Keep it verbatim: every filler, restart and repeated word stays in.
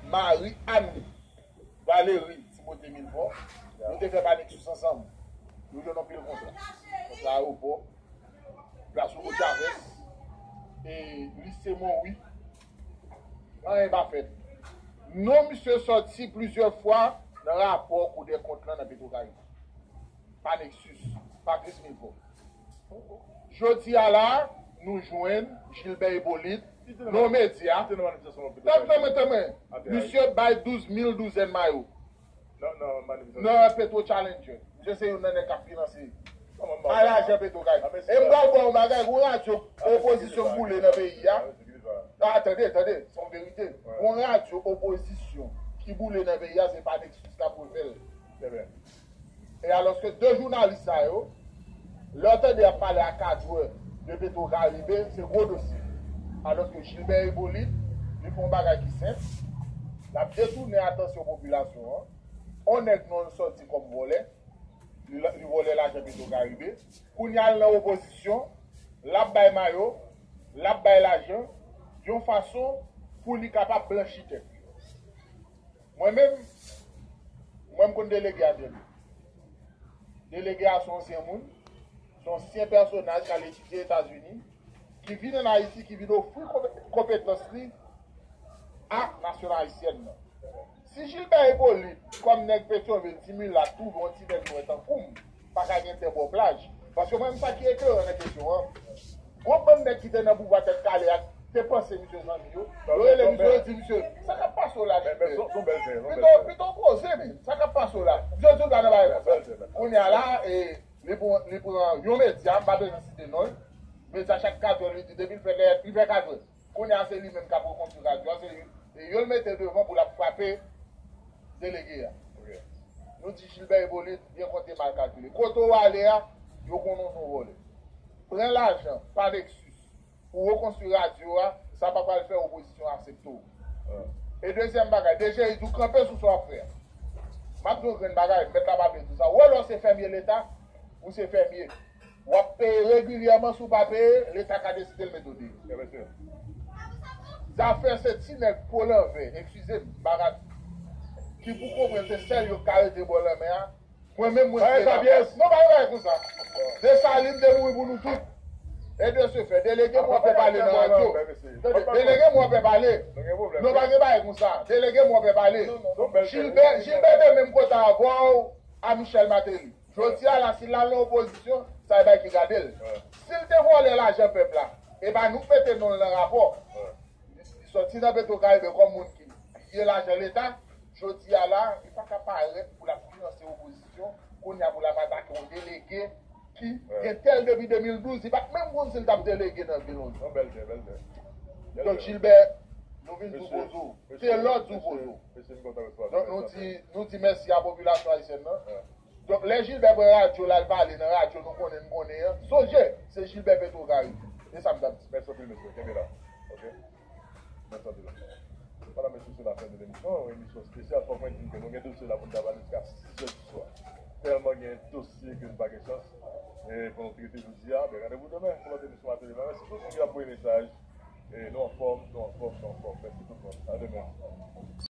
Marie Anne Valérie Timothée Milfort, yo te fè Panexus ansanm. Yo jwenn anpil kontra. Kontra ayewopò, plas Hugo Chavez, e lise Mori. Anyen pa fèt. Non misye sòti plizyè fwa nan rapò Kou dè Kont lan nan Petwokaribe. Panexus, Patrice Milfort. Jodi a la, nou jwenn Gilbert Hyppolite, non medya. Tanmen, tanmen, tanmen. Misye bay douz mil douzèn mayo nan Petro Challenger. Misye se youn nan nèg k ap finanse. Bay lajan Petro Caribe. E m pral ba w yon bagay, yon radyo opozisyon k boule nan peyi a. A, tande, tande, se yon verite. Yon radyo opozisyon ki boule nan peyi a, se Panexus k ap refè l. E alòske de jounalis sa yo, lè w tande y ap pale a kadwè de Petro Caribe, se gwo dosye. Alòske Gilbert Hyppolite, li fè yon bagay ki senp, l ap detounen atansyon popilasyon an. On nèg non l sòti kòm vòlè, li, li vòlè lajan Petro Caribe. Kounye a l nan opozisyon, l ap bay mayo, l ap bay lajan, yon fason pou li kapab blanchi tèt li. Mwen menm, mwen m konn delege a trè byen. Delege a se yon ansyen moun, se yon ansyen pèsonaj k al etidye Etazini, ki vin ann Ayiti, ki vin ofri konpe-, konpetans li a nasyon ayisyèn nan. Si Gilbert Hyppolite, kòm nèg Petyonvil, ti milat, twouve yon ti nèg nwè tankou m, pa ka gen tè bò plaj. Paske mwen, sa ki eklere nan kesyon an, gwo bann nèg ki te nan pouvwa tèt kale a, te panse misye zanmi yo. Yo rele misye, yo di misye, sa k ap pase w la, Gilbert? Pito, pito koze, men. Sa k ap pase w la? Misye di w pa nan bagay konsa. Kounye a la, e, li pran, li pran yon medya, m pa bezwen site non l. Medya chak katwè, li di, depi l fè lè, li fè katwè. Kounye a se li menm k ap rekonstwi radyo a, se li, e yo l mete devan pou l ap frape delege a. Nou di Gilbert Hyppolite, byen konte mal kalkile. Kote w ale a, yo konnen w se yon vòlè. Pran lajan Panexus pou rekonstwi radyo a, sa pa pral fè opozisyon aksepte w. E dezyèm bagay, DGI di w kanpe sou sa w ap fè a. M ap di w yon grenn bagay, mèt la pa vle di w sa. Ou wè lè w se fèmye leta, ou se fèmye. W ap peye regilyèman, si w pa peye, leta ka deside l mete w deyò. Zafè se ti nèg po lanvè, eskize m, barat, ki pou konprann se sèl yo k ka rete bò lanmè a. Mwen menm, mwen se la. Non, pa yon bagay konsa. Desalin te mouri pou nou tout. E de se fè, delege m wè pè pale nan radyo. Tande, delege m wè pè pale. Non, pa gen bagay konsa. Delege m wè pè pale. Gilbert, Gilbert te menm kote avè w a Michel Martelly. Jodi a la, si l al nan opozisyon, sa e bagay ki gade l. Si l te vòlè lajan pèp la, e pa nou k mete non l nan rapò. Li sòti nan Petro Caribe kòm moun ki piye lajan leta. Jodi a la, li pa ka parèt pou l ap finanse opozisyon. Kounye a pou l ap atake yon delege ki gen tèl depi de mil douz, li pa t menm konn si l t ap delege nan vil yon jou. Donk, Gilbert, nou vin di w poze w. Se lè w di w poze w. Donk, nou di, nou di mèsi a popilasyon ayisyèn nan. Donk, lè Gilbert pran radyo l al pale nan radyo nou konnen, n konnen an, sonje, se Gilbert Petro Caribe. E sa m t ap di. Mèsi anpil, mesye. Kenbe la. Ok? Mèsi anpil. Medam e mesye, se la fen de lemisyon, yon emisyon espesyal. Fòk mwen di ke nou gen dosye la pou n ta pale jiska sis è di swa. Tèlman gen dosye ke n pa gen chans e pou nou trete jodi a. Men randevou demen pou lòt emisyon Atelier. Mèsi tout moun ki ap voye mesaj. E nou anfòm, nou anfòm, nou anfòm. Mèsi tout moun. A demen.